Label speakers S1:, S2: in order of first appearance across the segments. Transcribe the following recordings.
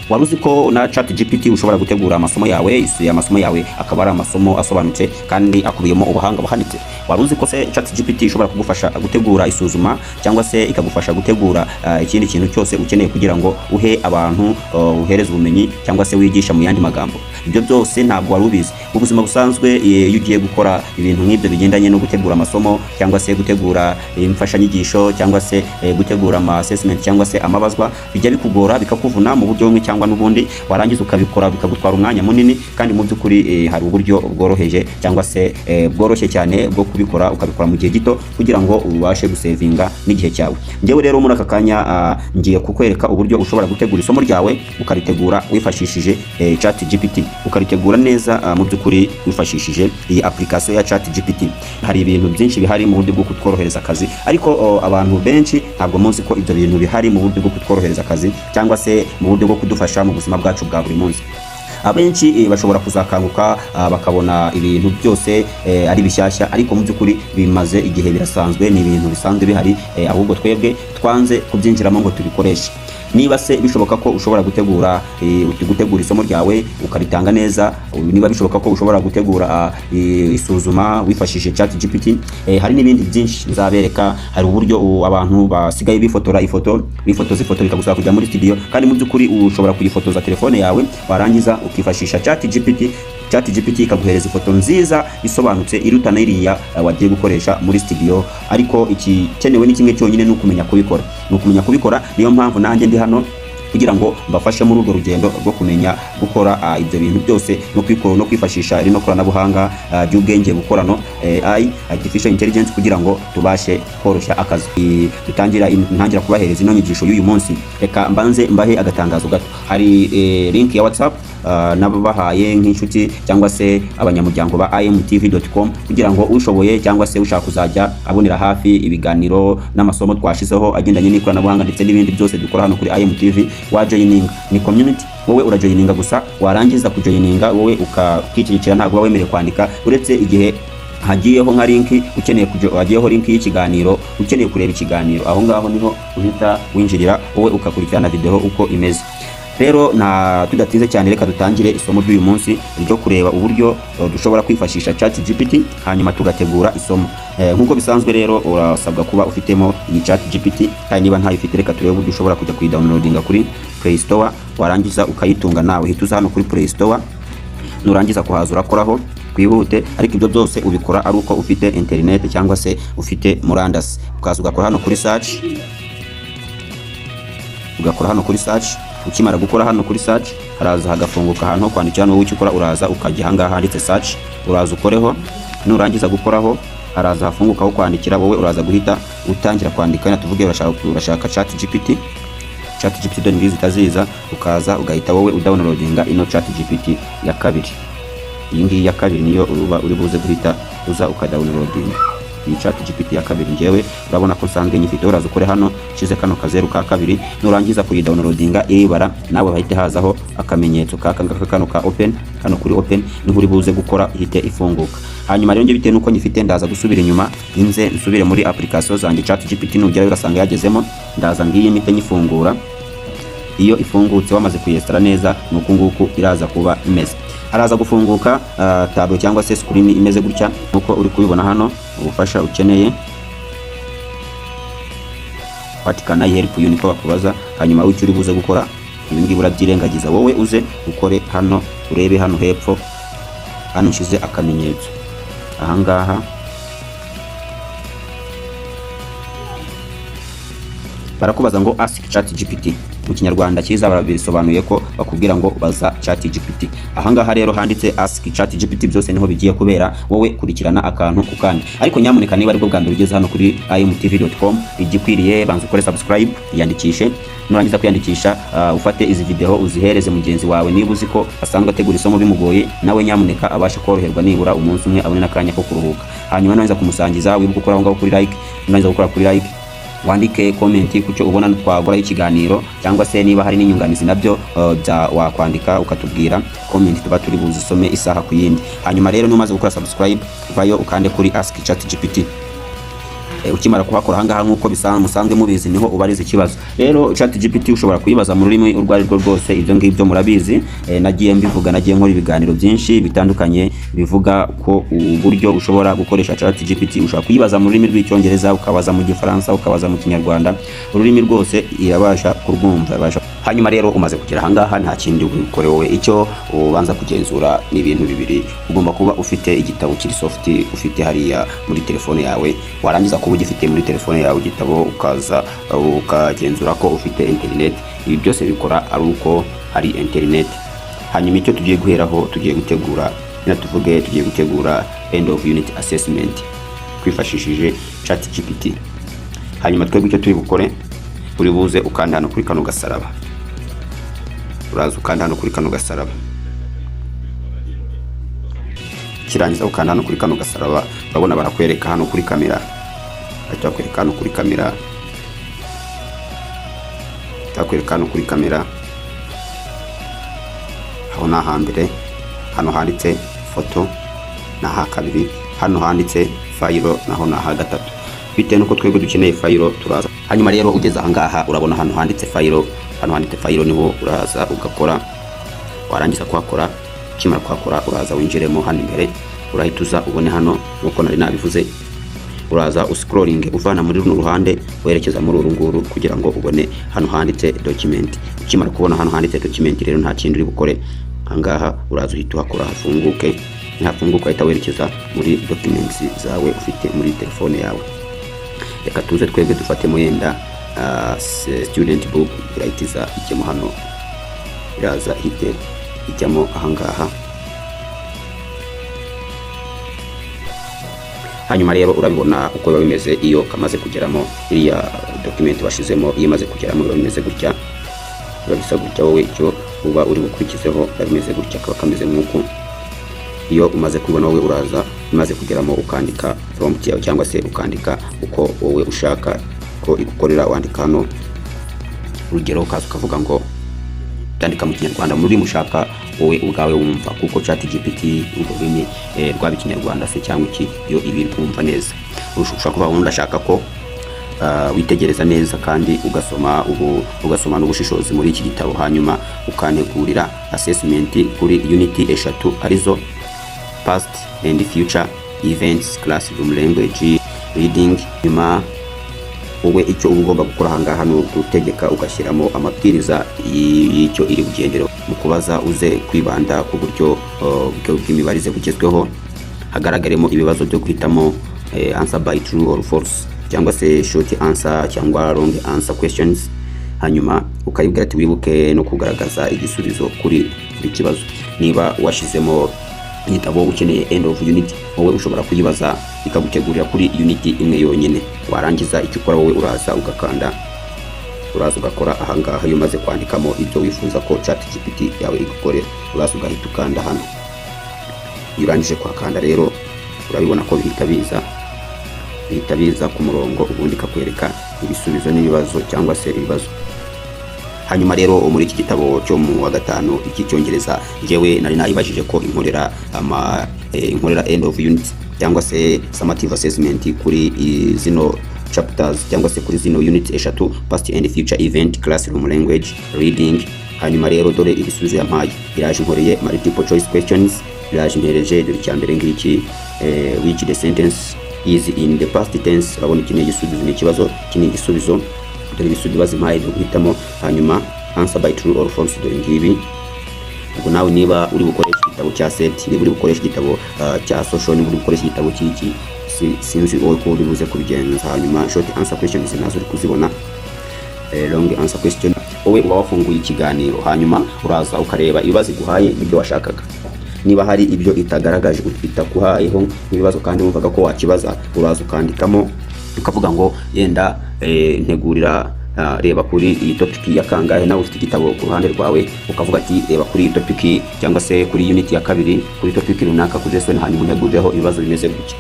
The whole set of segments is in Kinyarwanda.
S1: Wari uzi ko na Chat GPT ushobora gutegura amasomo yawe, amasomo yawe akaba ari amasomo asobanutse kandi akubiyemo ubuhanga buhanitse? Wari uzi ko se Chat GPT ishobora kugufasha gutegura isuzuma, cyangwa se ikagufasha gutegura ikindi kintu cyose ukeneye kugira ngo uhe abantu, uhereze ubumenyi cyangwa se wigisha mu yandi magambo? Ibyo byose ntabwo wari ubizi. Mu buzima busanzwe, iyo ugiye gukora ibintu nk'ibyo bigendanye no gutegura amasomo, cyangwa se gutegura imfashanyigisho, cyangwa se gutegura ama assessment cyangwa se amabazwa, bijya bikugora, bikakuvuna mu buryo bumwe cyangwa n'ubundi. Warangiza ukabikora bikagutwara umwanya munini, kandi mu by'ukuri hari uburyo bworoheje cyangwa se bworoshye cyane bwo kubikora, ukabikora mu gihe gito kugira ngo ubashe gusevinga n'igihe cyawe. Njyewe rero muri aka kanya ngiye kukwereka uburyo ushobora gutegura isomo ryawe, ukaritegura wifashishije Chat GPT, ukaritegura neza mu by'ukuri wifashishije iyi application ya Chat GPT. Hari ibintu byinshi bihari mu buryo bwo kutworohereza akazi, ariko abantu benshi ntabwo muzi ko ibyo bintu bihari mu buryo bwo kutworohereza akazi cyangwa se mu buryo bwo kudufasha mu buzima bwacu bwa buri munsi. Abenshi bashobora kuzakanguka bakabona ibintu byose ari bishyashya, ariko mu by'ukuri bimaze igihe, birasanzwe, ni ibintu bisanzwe bihari, ahubwo twebwe twanze kubyinjiramo ngo tubikoreshe. Niba se bishoboka ko ushobora gutegura isomo ryawe ukaritanga neza, niba bishoboka ko ushobora gutegura isuzuma wifashishije Chat GPT, hari n'ibindi byinshi nzabereka. Hari uburyo abantu basigaye bifotora ifoto, bifotoza ifoto bikagusaba kujya muri studio, kandi mu by'ukuri ushobora kuyifotoza telefone yawe, warangiza ukifashisha Chat GPT, Chat GPT ikaguhereza ifoto nziza isobanutse iruta n'iriya wagiye gukoresha muri studio. Ariko ikikenewe ni kimwe cyonyine, ni ukumenya kubikora, ni ukumenya kubikora. Niyo mpamvu nanjye ndi hano kugira ngo mbafashe muri urwo rugendo rwo kumenya gukora ibyo bintu byose no kwifashisha rino koranabuhanga ry'ubwenge bukorano, AI, artificial intelligence, kugira ngo tubashe koroshya akazi. Dutangira ntangira kubahereza ino nyigisho y'uyu munsi, reka mbanze mbahe agatangazo gato. Hari link ya WhatsApp n'ababahaye nk'inshuti cyangwa se abanyamuryango ba imtv.com, kugira ngo ushoboye cyangwa se ushaka kuzajya abonera hafi ibiganiro n'amasomo twashizeho agendanye n'ikoranabuhanga ndetse n'ibindi byose dukora hano kuri IMTV, wa joining. Ni community, wowe urajoininga gusa, warangiza kujoininga wowe ukakicirikira, ntabwo uba wemerewe kwandika uretse igihe hagiyeho nka link ukeneye hagiyeho link y'ikiganiro, ukeneye kureba ikiganiro. Aho ngaho niho uhita winjirira wowe ugakurikirana video uko imeze. Rero nta tudatinze cyane, reka dutangire isomo ry'uyu munsi ryo kureba uburyo dushobora kwifashisha Chat GPT hanyuma tugategura isomo. Nk'uko bisanzwe rero, urasabwa kuba ufitemo iyi Chat GPT, kandi niba ntayo ufite, reka turebe uburyo ushobora kujya kuyidownloadinga kuri Play Store, warangiza ukayitunga nawe. Hita uza hano kuri Play Store, nurangiza kuhaza urakoraho twihute, ariko ibyo byose ubikora ari uko ufite internet cyangwa se ufite murandasi. Ukaza ugakora hano kuri search, ugakora hano kuri search. Ukimara gukora hano kuri search, haraza hagafunguka ahantu ho kwandikira. Hano wowe icyo ukora, uraza ukajya ahangaha handitse search, uraza ukoreho. Nurangiza gukoraho, haraza hafunguka aho kwandikira. Wowe uraza guhita utangira kwandika. Wenda tuvuge urashaka Chat GPT, Chat GPT dore ngizi itaziza, ukaza ugahita wowe udownloadinga ino Chat GPT ya kabiri. Iyi ngiyi ya kabiri niyo uba uri buze guhita uza ukadownloadinga, iyi Chat GPT ya kabiri. Njyewe urabona ko nsanzwe nyifite. Uraza ukore hano shize kano kazeru ka kabiri. Nurangiza kuyidownloadinga, iribara nawe hahite hazaho akamenyetso kaka ngaka, kano ka open. Hano kuri open niho uri buze gukora, ihite ifunguka. Hanyuma rero njye bitewe nuko nyifite, ndaza gusubira inyuma, inze nsubire muri application zanjye. Chat GPT nugerayo urasanga yagezemo. Ndaza ngiyi mpite nyifungura. Iyo ifungutse wamaze kuyesitara neza, ni uku nguku iraza kuba imeze. Haraza gufunguka tableau cyangwa se screen imeze gutya nkuko uri kubibona hano. Ubufasha ukeneye, "What can I help you?" niko bakubaza. Hanyuma icyo uri buze gukora, ibi ngibi urabyirengagiza, wowe uze ukore hano, urebe hano hepfo, hano nshize akamenyetso ahangaha. Barakubaza ngo "Ask Chat GPT". Mu Kinyarwanda cyiza barabisobanuye ko bakubwira ngo baza Chat GPT. Ahangaha rero handitse "Ask Chat GPT", byose niho bigiye kubera. Wowe kurikirana akantu ku kandi. Ariko nyamuneka, niba aribwo bwa mbere ugeze hano kuri imtv.com, igikwiriye banza ukore subscribe, yandikishe. Nurangiza kwiyandikisha, ufate izi video uzihereze mugenzi wawe niba uzi ko asanzwe ategura isomo bimugoye, nawe nyamuneka abashe koroherwa, nibura umunsi umwe abone n'akanya ko kuruhuka. Hanyuma nurangiza kumusangiza, wibuke gukora aho ngaho kuri like. Nurangiza gukora kuri like, wandike comment ku cyo ubona twakoraho ikiganiro, cyangwa se niba hari n'inyunganizi nabyo bya wakwandika ukatubwira. Comment tuba turi buzisome isaha ku yindi. Hanyuma rero numaze gukora subscribe, vayo ukande kuri "Ask Chat GPT". Ukimara kuhakora ahangaha, nk'uko musanzwe mubizi, niho ubariza ikibazo. Rero Chat GPT ushobora kuyibaza mu rurimi urwo ari rwo rwose, ibyo ngibyo murabizi. Nagiye mbivuga, nagiye nkora ibiganiro byinshi bitandukanye bivuga ko uburyo ushobora gukoresha Chat GPT. Ushobora kuyibaza mu rurimi rw'Icyongereza, ukabaza mu Gifaransa, ukabaza mu Kinyarwanda, ururimi rwose irabasha kurwumva, irabasha. Hanyuma rero umaze kugera ahangaha, nta kindi ubikore wowe. Icyo ubanza kugenzura ni ibintu bibiri: ugomba kuba ufite igitabo kiri soft, ufite hariya muri telefone yawe. Warangiza kuba ugifite muri telefone yawe igitabo, ukaza ukagenzura ko ufite internet. Ibi byose bikora ari uko hari internet. Hanyuma icyo tugiye guheraho, tugiye gutegura, nyine tuvuge tugiye gutegura end of unit assessment twifashishije Chat GPT. Hanyuma twebwe icyo turi bukore, uri buze ukanda hano kuri kano gasaraba. Uraza ukanda hano kuri kano gasaraba. Kirangiza ukanda hano kuri kano gasaraba, urabona barakwereka hano kuri kamera, bahita bakwereka hano kuri kamera, bakwereka hano kuri kamera. Aho ni ahambere, hano handitse foto ni aha kabiri, hano handitse file naho ni aha gatatu. Bitewe n'uko twebwe dukeneye file, turaza. Hanyuma rero ugeze ahangaha, urabona hano handitse file. Hano handitse file niho uraza ugakora. Warangiza kuhakora, ukimara kuhakora, uraza winjiremo hano imbere. Urahita uza ubone hano nk'uko nari nabivuze. Uraza uscrolling uvana muri runo ruhande werekeza muri uru nguru kugira ngo ubone hano handitse document. Ukimara kubona hano handitse document rero, nta kindi uri bukore ahangaha. Uraza uhita uhakora hafunguke. Nihafunguka, uhita werekeza muri documents zawe ufite muri telefone yawe. Reka tuze twebwe dufatemo yenda student book. Irahita iza ijyemo hano, iraza ihite ijyamo ahangaha. Hanyuma rero urabibona uko biba bimeze iyo kamaze kugeramo. Iriya document washizemo, iyo imaze kugeramo biba bimeze gutya, biba bisa gutya. Wowe icyo uba uri bukurikizeho, biba bimeze gutya, kaba kameze nk'uku. Iyo umaze kubibona, wowe uraza imaze kugeramo ukandika prompt yawe, cyangwa se ukandika uko wowe ushaka ko igukorera. Wandika hano urugero, ukaza ukavuga ngo, byandika mu Kinyarwanda, mu rurimi ushaka wowe ubwawe wumva, kuko Chat GPT urwo rurimi, rwaba Ikinyarwanda se cyangwa iki, yo ibi kumva neza. Ushobora kuvuga ngo ndashaka ko witegereza neza kandi ugasoma ubu, ugasoma n'ubushishozi muri iki gitabo, hanyuma ukantegurira assessment kuri unit eshatu, arizo past and future events, classroom language, reading. Nyuma wowe icyo uba ugomba gukora ahangaha ni ugutegeka, ugashyiramo amabwiriza y'icyo iri bugendere mu kubaza. Uze kwibanda ku buryo bw'imibarize bugezweho, hagaragaremo ibibazo byo guhitamo, answer by true or false, cyangwa se short answer cyangwa long answer questions. Hanyuma ukayibwira ati wibuke no kugaragaza igisubizo kuri buri kibazo. Niba washyizemo igitabo ukeneye end of unit, wowe ushobora kuyibaza ikagutegurira kuri unit imwe yonyine. Warangiza, icyo ukora wowe, uraza ugakanda, uraza ugakora ahangaha. Iyo umaze kwandikamo ibyo wifuza ko Chat GPT yawe igukorera, uraza ugahita ukanda hano. Iyo urangije kuhakanda rero, urabibona ko bihita biza ku murongo, ubundi ikakwereka ibisubizo n'ibibazo cyangwa se ibibazo. Hanyuma rero muri iki gitabo cyo mu wa gatanu icy'Icyongereza, njyewe nari nayibajije ko inkorera ama inkorera end of unit cyangwa se summative assessment kuri zino chapters, cyangwa se kuri zino unit eshatu: past and future event, classroom language, reading. Hanyuma rero dore ibisubizo yampaye. Iraje inkoreye multiple choice questions, iraje impereje. Dore icya mbere ngiki: which the sentence is in the past tense. Urabona iki ni igisubizo, ni ikibazo, iki ni igisubizo. Dore ibisubizo bazimpaye byo guhitamo. Hanyuma answer by true or false, dore ngibi. Ubwo nawe niba uri bukoresha igitabo cya SET, niba uri bukoresha igitabo cya social, niba uri bukoresha igitabo cy'iki, sinzi wowe ko uri buze kubigenza. Hanyuma short answer questions nazo uri kuzibona, long answer question. Wowe uba wafunguye ikiganiro, hanyuma uraza ukareba ibibazo iguhaye n'ibyo washakaga. Niba hari ibyo itagaragaje, itaguhayeho nk'ibibazo, kandi wumvaga ko wakibaza, uraza ukandikamo ukavuga ngo yenda ntegurira, reba kuri iyi topic ya kangahe. Nawe ufite igitabo ku ruhande rwawe, ukavuga ati reba kuri iyi topic cyangwa se kuri unit ya kabiri, kuri topic runaka, kuri lesson, hanyuma untegurireho ibibazo bimeze gutya.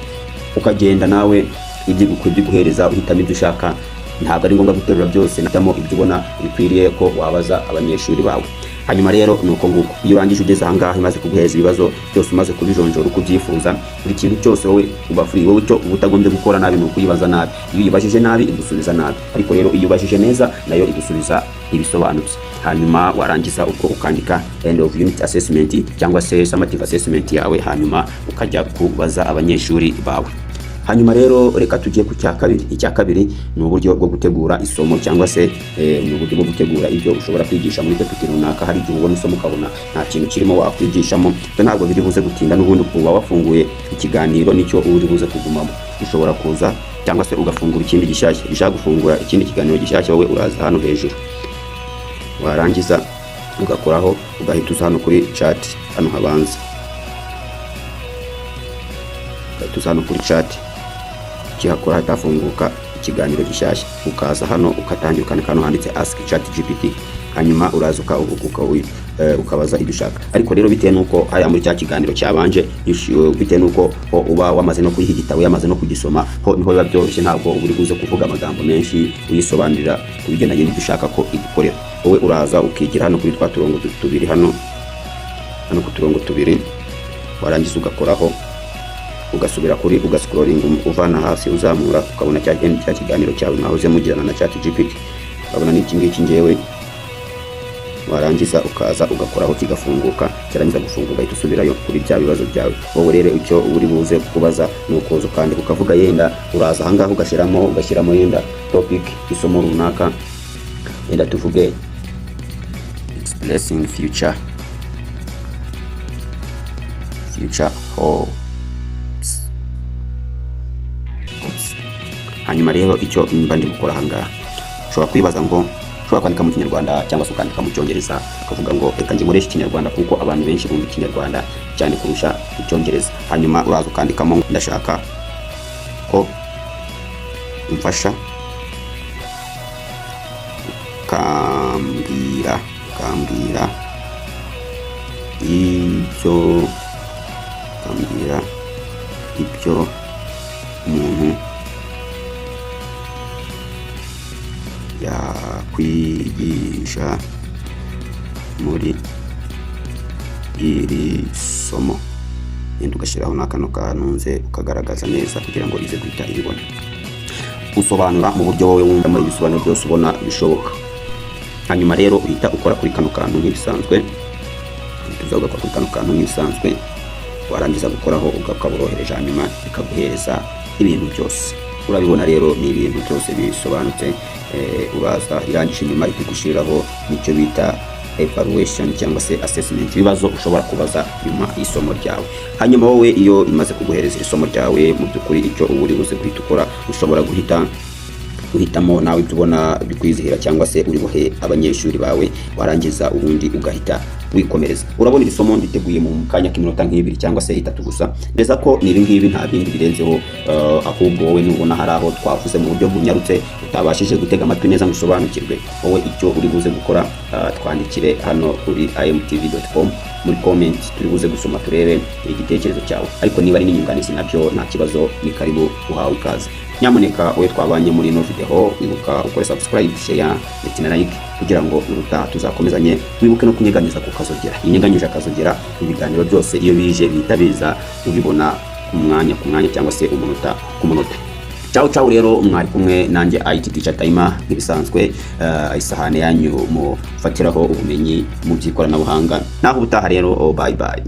S1: Ukagenda nawe ibyo iguhereza, uhitamo ibyo ushaka. Ntabwo ari ngombwa guterura byose, hitamo ibyo ubona bikwiriye ko wabaza abanyeshuri bawe. Hanyuma rero ni uko nguko. Iyo urangije, ugeze ahangaha, imaze kuguheza ibibazo byose, umaze kubijonjora uko ubyifuza, buri kintu cyose, wowe uba free. Wowe icyo uba utagombye gukora nabi ni ukuyibaza nabi. Iyo uyibajije nabi, igusubiza nabi, ariko rero iyo ubajije neza, nayo igusubiza ibisobanutse. Hanyuma warangiza ubwo ukandika end of unit assessment cyangwa se summative assessment yawe, hanyuma ukajya kubaza abanyeshuri bawe. Hanyuma rero reka tujye ku cya kabiri. Icya kabiri ni uburyo bwo gutegura isomo, cyangwa se ni uburyo bwo gutegura ibyo ushobora kwigisha muri topic runaka. Hari igihe ubona isomo ukabona nta kintu kirimo wakwigishamo. Ibyo ntabwo biri buze gutinda, n'ubundi uba wafunguye ikiganiro, nicyo uri buze kugumamo. Ushobora kuza cyangwa se ugafungura ikindi gishyashya. Ushaka gufungura ikindi kiganiro gishyashya, wowe uraza hano hejuru, warangiza ugakoraho, ugahita uza hano kuri chat, hano habanza, ugahita uza hano kuri chat. Ukihakora hatafunguka ikiganiro gishyashya, ukaza hano ukatangira ukandika hano handitse "Ask Chat GPT". Hanyuma uraza ukabaza ibyo ushaka. Ariko rero bitewe n'uko hariya muri cya kiganiro cyabanje, bitewe n'uko ho uba wamaze no kuyiha igitabo, yamaze no kugisoma, ho niho biba byoroshye. Ntabwo uba uri buze kuvuga amagambo menshi uyisobanurira ku bigendanye n'ibyo ushaka ko igukorera. Wowe uraza ukigira hano kuri twa turongo tubiri, hano ku turongo tubiri, warangiza ugakoraho, ugasubira kuri, ugascrollinga uvana hasi uzamura, ukabona cya kiganiro cyawe mwahoze mugirana na Chat GPT, ukabona n'iki ngiki ngewe. Warangiza ukaza ugakoraho, kigafunguka. Cyarangiza gufunguka, ugahita usubirayo kuri bya bibazo byawe. Wowe rero icyo uri buze kubaza ni ukuza ukandika, ukavuga yenda, uraza ahangaha ugashyiramo yenda topic, isomo runaka, yenda tuvuge "Expressing future hopes". Hanyuma rero icyo mba ndi gukora ahangaha, ushobora kwibaza ngo ushobora kwandika mu Kinyarwanda cyangwa se ukandika mu Cyongereza, ukavuga ngo reka njye nkoreshe Ikinyarwanda kuko abantu benshi bumva Ikinyarwanda cyane kurusha Icyongereza. Hanyuma uraza ukandikamo ngo ndashaka ko umfasha ukambwira ibyo, ukambwira ibyo umuntu yakwigisha muri iri somo. Yenda ugashyiraho n'akano kanunze, ukagaragaza neza kugira ngo ize guhita ibibona. Usobanura mu buryo wowe wumvamo ibisobanuro byose ubona bishoboka. Hanyuma rero uhita ukora kuri kano kantu nk'ibisanzwe, uhita uza ugakora kuri kano kantu nk'ibisanzwe. Warangiza gukoraho, ukaba urohereje, hanyuma bikaguhereza ibintu byose. Urabibona rero ni ibintu byose bisobanutse. Uraza irangije, inyuma ikigushyiriraho nicyo bita evaluation cyangwa se assessment, ibibazo ushobora kubaza nyuma y'isomo ryawe. Hanyuma wowe iyo imaze kuguhereza iri somo ryawe, mu by'ukuri icyo uba uri buze guhita ukora, ushobora guhita uhitamo nawe ibyo ubona bikwizihira cyangwa se uri buhe abanyeshuri bawe, warangiza ubundi ugahita wikomereza. Urabona iri somo nditeguye mu kanya k'iminota nk'ibiri cyangwa se itatu gusa. Ndeza ko ni ibi ngibi, nta bindi birenzeho. Ahubwo wowe nubona hari aho twavuze mu buryo bunyarutse utabashije gutega amatwi neza ngo usobanukirwe, wowe icyo uri buze gukora, twandikire hano kuri imtv.com muri comment, turi buze gusoma turebe igitekerezo cyawe. Ariko niba ari n'inyunganizi nabyo nta kibazo, ni karibu, uhawe ikaze. Nyamuneka wowe twabanye muri ino video, wibuka ukore subscribe, share ndetse na like kugira ngo ubutaha tuzakomezanye. Wibuke no kunyeganyeza ku kazogera. Iyo unyeganyije akazogera, ibiganiro byose iyo bije bihita biza ubibona ku mwanya ku mwanya cyangwa se umunota ku munota. Ciao ciao. Rero mwari kumwe nanjye IT Teacher Timer nk'ibisanzwe, isahane yanyu mufatiraho ubumenyi mu by'ikoranabuhanga. Naho ubutaha rero, oh, bye bye.